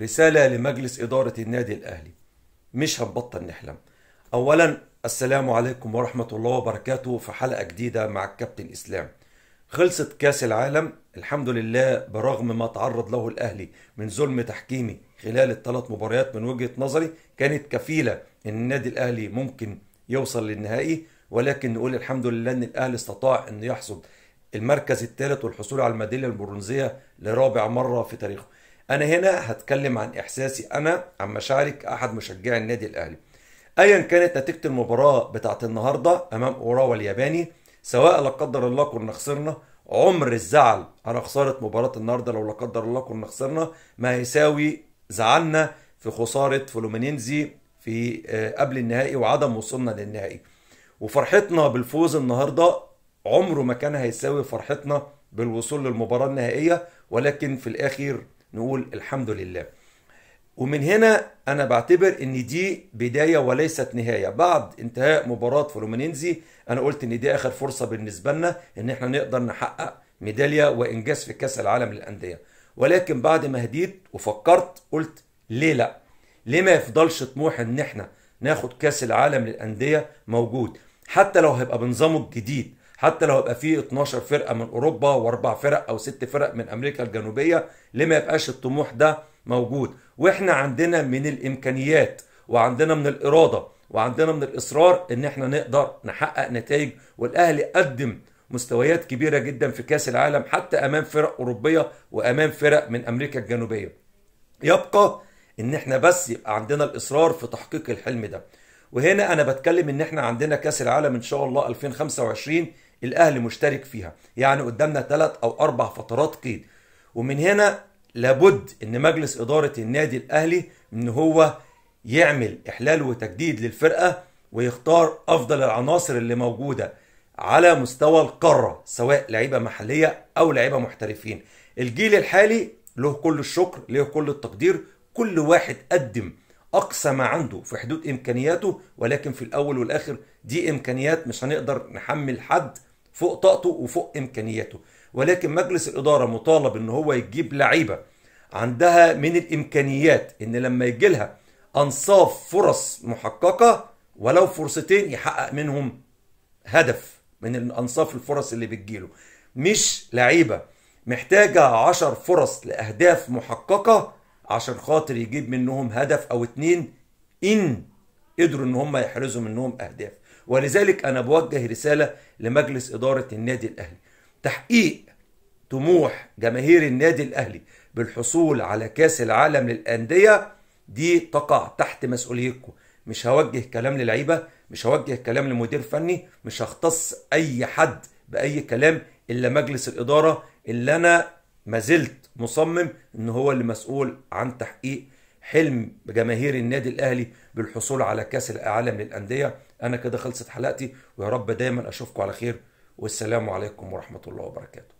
رسالة لمجلس إدارة النادي الأهلي: مش هنبطل نحلم. أولا السلام عليكم ورحمة الله وبركاته، في حلقة جديدة مع الكابتن إسلام. خلصت كاس العالم الحمد لله، برغم ما تعرض له الأهلي من ظلم تحكيمي خلال الثلاث مباريات، من وجهة نظري كانت كفيلة إن النادي الأهلي ممكن يوصل للنهائي، ولكن نقول الحمد لله إن الأهلي استطاع إنه يحصد المركز الثالث والحصول على الميدالية البرونزية لرابع مرة في تاريخه. أنا هنا هتكلم عن إحساسي أنا، عن مشاعري كأحد مشجعي النادي الأهلي. أيا كانت نتيجة المباراة بتاعت النهاردة أمام أوراوا الياباني، سواء لا قدر الله كنا خسرنا، عمر الزعل على خسارة مباراة النهاردة لو لا قدر الله كنا خسرنا ما هيساوي زعلنا في خسارة فلومينينزي في قبل النهائي وعدم وصولنا للنهائي. وفرحتنا بالفوز النهاردة عمره ما كان هيساوي فرحتنا بالوصول للمباراة النهائية، ولكن في الآخر نقول الحمد لله. ومن هنا أنا بعتبر إن دي بداية وليست نهاية. بعد انتهاء مباراة فلومينينزي أنا قلت إن دي آخر فرصة بالنسبة لنا إن إحنا نقدر نحقق ميدالية وإنجاز في كأس العالم للأندية، ولكن بعد ما هديت وفكرت قلت ليه لأ؟ ليه ما يفضلش طموح إن إحنا ناخد كأس العالم للأندية موجود، حتى لو هيبقى بنظامه الجديد، حتى لو هيبقى فيه 12 فرقة من أوروبا وأربع فرق أو 6 فرق من أمريكا الجنوبية، ليه ما يبقاش الطموح ده موجود؟ وإحنا عندنا من الإمكانيات وعندنا من الإرادة وعندنا من الإصرار إن إحنا نقدر نحقق نتائج، والأهلي قدم مستويات كبيرة جدا في كأس العالم حتى أمام فرق أوروبية وأمام فرق من أمريكا الجنوبية. يبقى إن إحنا بس يبقى عندنا الإصرار في تحقيق الحلم ده. وهنا أنا بتكلم إن إحنا عندنا كأس العالم إن شاء الله 2025 الأهلي مشترك فيها، يعني قدامنا 3 أو 4 فترات قيد. ومن هنا لابد إن مجلس إدارة النادي الأهلي إن هو يعمل إحلال وتجديد للفرقة ويختار أفضل العناصر اللي موجودة على مستوى القارة، سواء لعيبة محلية أو لعيبة محترفين. الجيل الحالي له كل الشكر، له كل التقدير، كل واحد قدم أقصى ما عنده في حدود إمكانياته، ولكن في الأول والآخر دي إمكانيات مش هنقدر نحمل حد فوق طاقته وفوق إمكانياته. ولكن مجلس الإدارة مطالب إن هو يجيب لعيبة عندها من الإمكانيات إن لما يجي لها أنصاف فرص محققة ولو فرصتين يحقق منهم هدف من الأنصاف الفرص اللي بتجيله، مش لعيبة محتاجة 10 فرص لأهداف محققة عشان خاطر يجيب منهم هدف أو 2 إن قدروا إن هم يحرزوا منهم أهداف. ولذلك أنا بوجه رسالة لمجلس إدارة النادي الأهلي: تحقيق طموح جماهير النادي الأهلي بالحصول على كأس العالم للأندية دي تقع تحت مسؤوليتكم. مش هوجه كلام للعيبة، مش هوجه كلام لمدير فني، مش هختص أي حد بأي كلام إلا مجلس الإدارة اللي أنا ما زلت مصمم إن هو اللي مسؤول عن تحقيق حلم جماهير النادي الأهلي بالحصول على كأس العالم للأندية. أنا كده خلصت حلقتي، ويا رب دايما أشوفكم على خير، والسلام عليكم ورحمة الله وبركاته.